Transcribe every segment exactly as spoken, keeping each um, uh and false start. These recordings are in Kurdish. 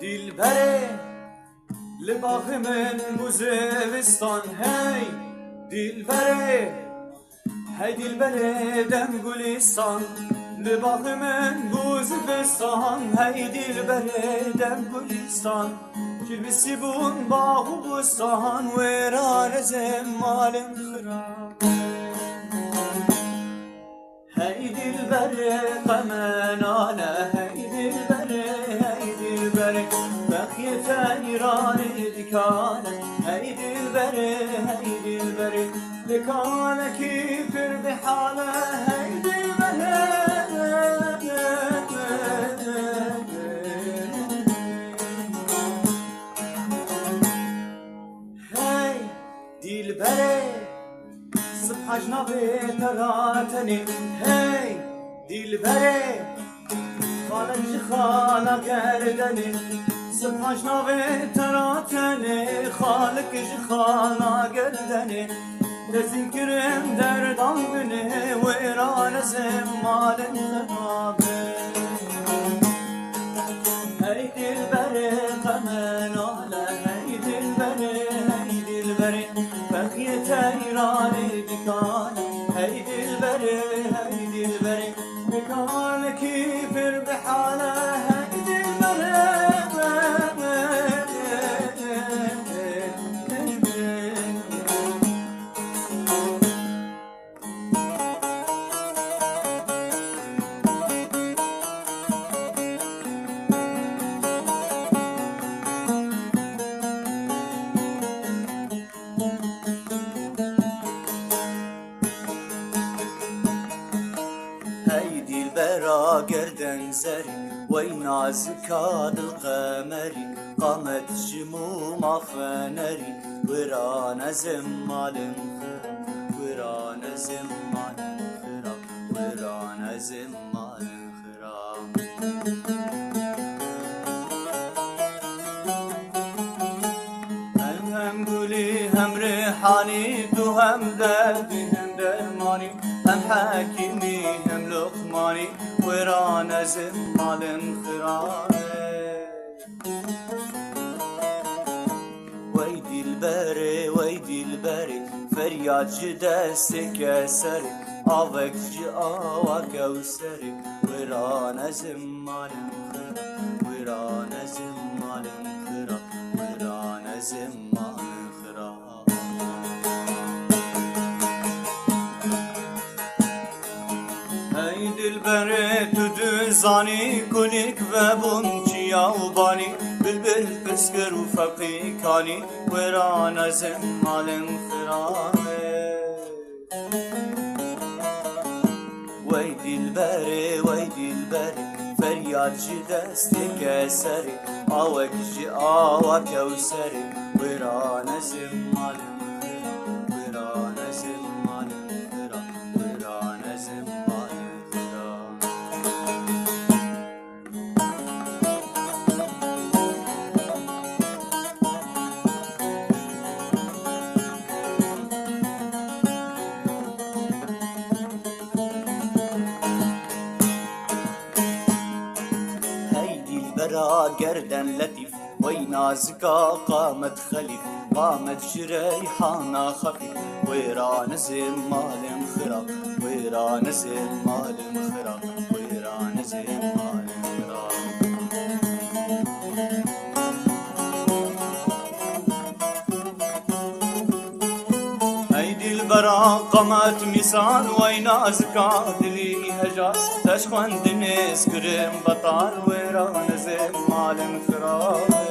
Dilberê, li baxê min bû zivistan, hey dilberê, hey dilberê dem gulîstan, li baxê min bû zivistan, hey dilberê dem gulîstan, çilmisî bûn bax û bûstan, wêran ez ê malên xirab. Hey dilberê qemenane, hey dilberê, hey dilberê, bexyê teyranê dikane, hey dilberê, hey dilberê, li kalekî pir bihale, hey dilberê. Hey dilberê, sibha ji navê te ra tenê. Hey dilberê, xalek ji xala gerdenê. Sibha ji navê te ra tenê, xalek ji xala gerdenê. Dezîn kirin derdan binê, wêran ez ê malên xirabê. Hey dilberê qemenale, hey dilberê, hey dilberê, bexyê teyranê dikane, hey dilberê, hey dilberê, nikanekî pir bihale, hey dilberê. Hey dilbera gerden zerî, wey nazika dil qemerî, qamet ji mûma fenerî, wiran ez ê malên xirab, wiran ez ê malên xirab, wiran ez ê malên xirab. Hem, hem gulî, hem rêhanî, tu hem derdî, hem dermanî, hem hekîmî, hem luqmanî, wêran ez ê malên xirabê. Wey dilberê, wey dilberê, feryad ji destê keserê, avek ji awa kewserê, wêran ez ê malên xirab, wêran ez ê malên xirab, wêran ez ê malên xirab. Hey dilberê, tu dizanî, kulîk vebûn çiya û banî, bilbil piskir û feqî kanî, wêran ez ê malên xirabê. Wey dilberê, wey dilberê, feryad ji destê keserê, awek ji awa kewserê, wêran ez ê malên xirab, wêran ez ê malên xirab, wêran ez ê malên xirab. Hey dilbera gerden letîf, wey nazika qamet xelîf, qamet ji reyhana xefîf, wêran ez ê malên xirab, wêran ez ê malên xirab, wêran ez ê malên xirab. Hey dilbera qamet mîsan, wey nazika dilî heja, te ji xwendinê ez kirim betal, wêran ez ê malên xirabê.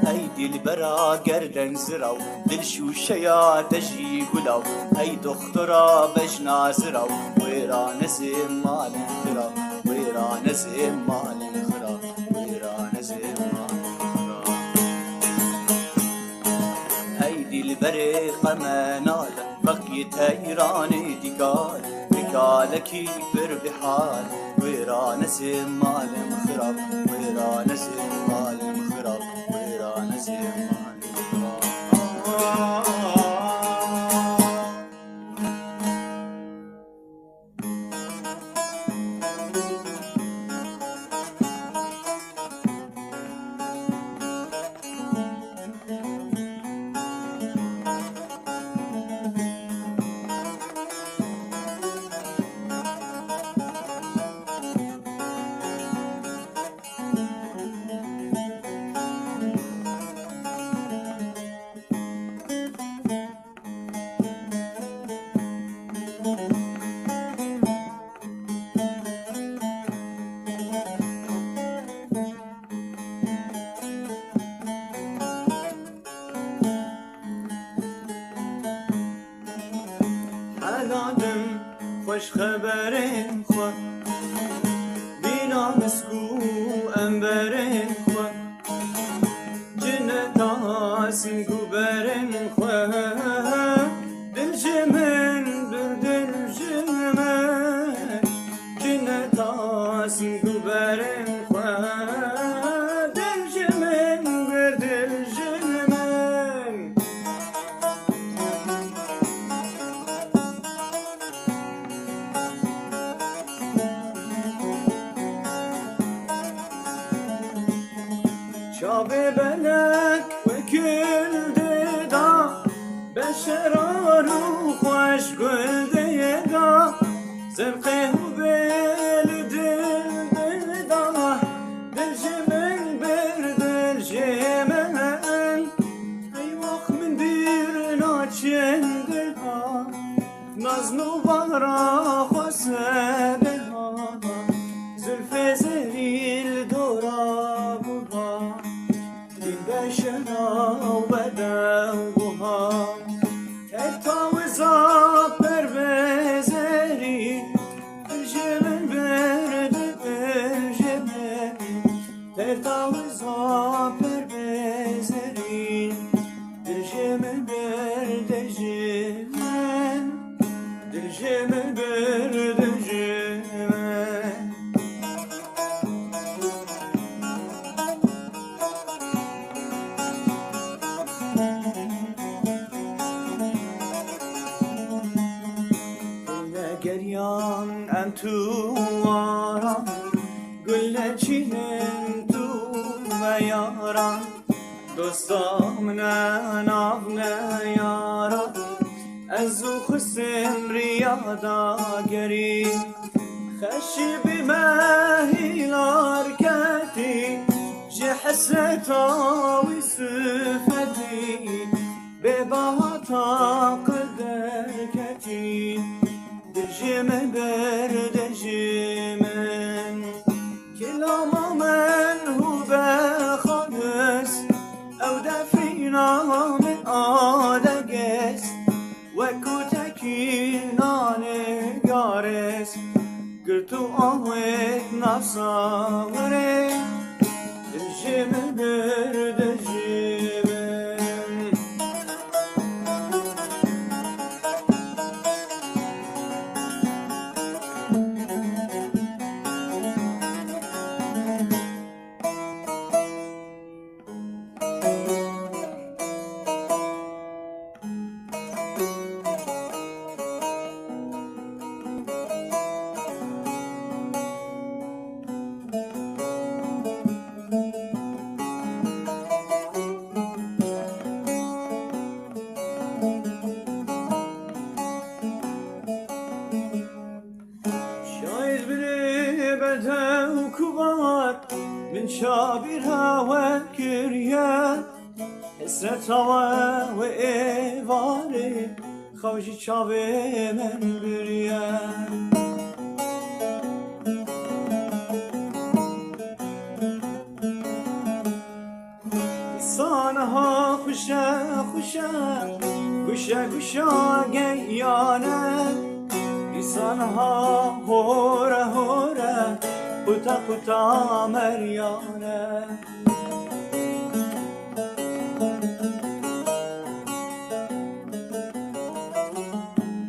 Hey dilbera gerden ziraw, dil şûşeya te jî gulaw, hey doxtora bejna ziraw, wêran ez ê malên xirab, wêran ez ê malên xirab, wêran ez ê malên xirab. Hey dilberê qemenale, feqî teyranê dîkar, nikalekî pir bihal, wêran ez ê malên xirab, wêran ez ê malên xirab, wêran ez ê malên xirab. xwe, bîna misk û emberên xwe, cine tasîn ku berên xwe, dil ji min bir, dil ji min, cine tasîn ku berên xwe, dil ji min bir, dil ji min. Çavê belek wekil dida, beşerar û xweş gul dida, zirqê hûbê li dil dida, dil ji min bir, dil ji min. Ey wext min bîr naçin dila, nazn û bara xwe sebeha, zulfê zerî li dora bûha, dîn beşera û bedew bûha. Her tawiza pervê zerî, dil ji min bir, dil ji min. Tertawiza pervê zerî, dil ji min bir, dil ji min, dil ji min bir, dil ji min. Geriyan em tu waran, gul neçînin tu me yaran, dosta min e nav ne yaran, ez û xism riya da gerî, xeşî bî me hîlar ketî, ji hesreta wî sifetî, bêbaha taqil derketî. Dil ji min bir, dil ji min. Kilama min hûbe xanis, ew defrîna min adeges, wekû tekîna nigaris, girt û awêt nav sawirê, dil ji min bir, dil ji min. Şaîr binê bedew kubat, min çabîra we kiriye. Hesreta we wê êvarê, xew ji çavê min biriye. Dîsa niha xweş e, xweş e, guşe, guşa geyan e. Dîsa niha hor e, hor e, quta, quta meriyan e.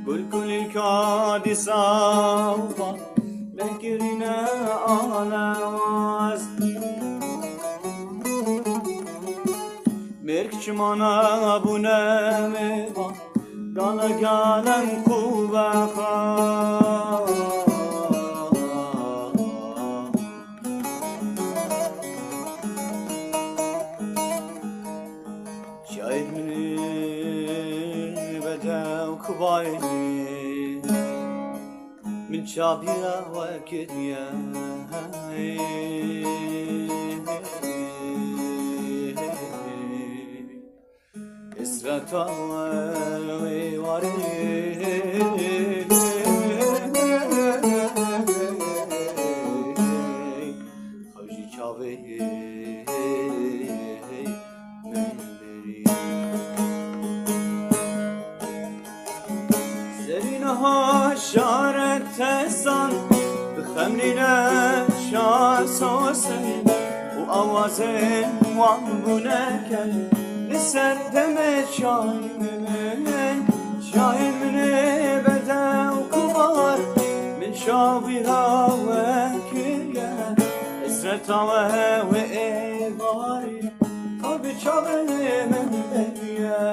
Gul kulîlka dîsa û Lehkirîne alewaz. Mêrk çimana bûne mêvan, gale galem qûbexa. Şaîr min bedew kubayê. Min çavîra we kiriye. Hesreta wê warê. Xew ji çavê min berî. Serî niha şarek tesan, Xemlîne şasosin û awazên wan bûneke li ser demê çayê min, çayê min ê berde û kubar, min çavîra we kiriye, hesreta we wê êvarî, ew bi çavê min beriye.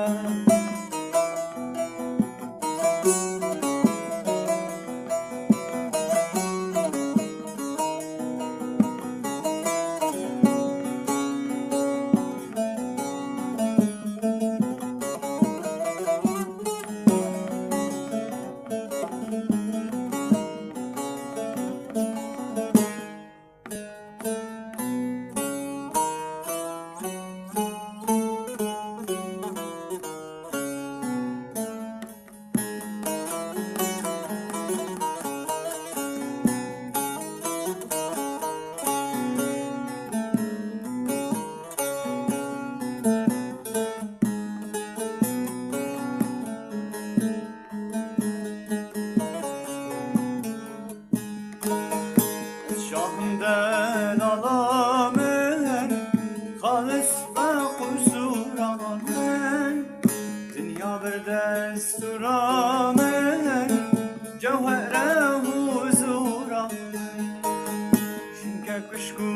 Şahim delala min, xalis be qusura min, dinya bir destûra min, cewhere huzura min. Çimkek xwişk û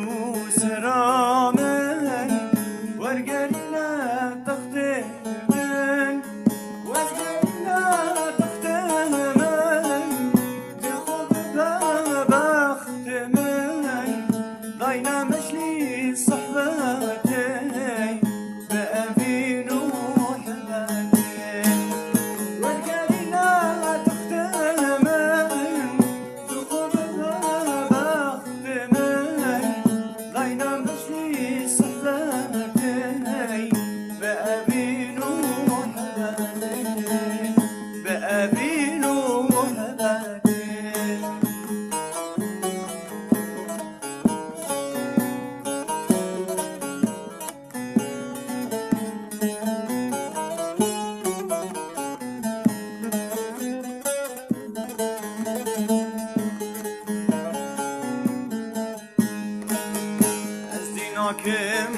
sira min, wergerîne textê min, wergerîne textê min, dê xwe bibe bextê min, dayne meclîs sohbetê, bi evîn û muhebetê, wergerîne textê min, Ez dî nakim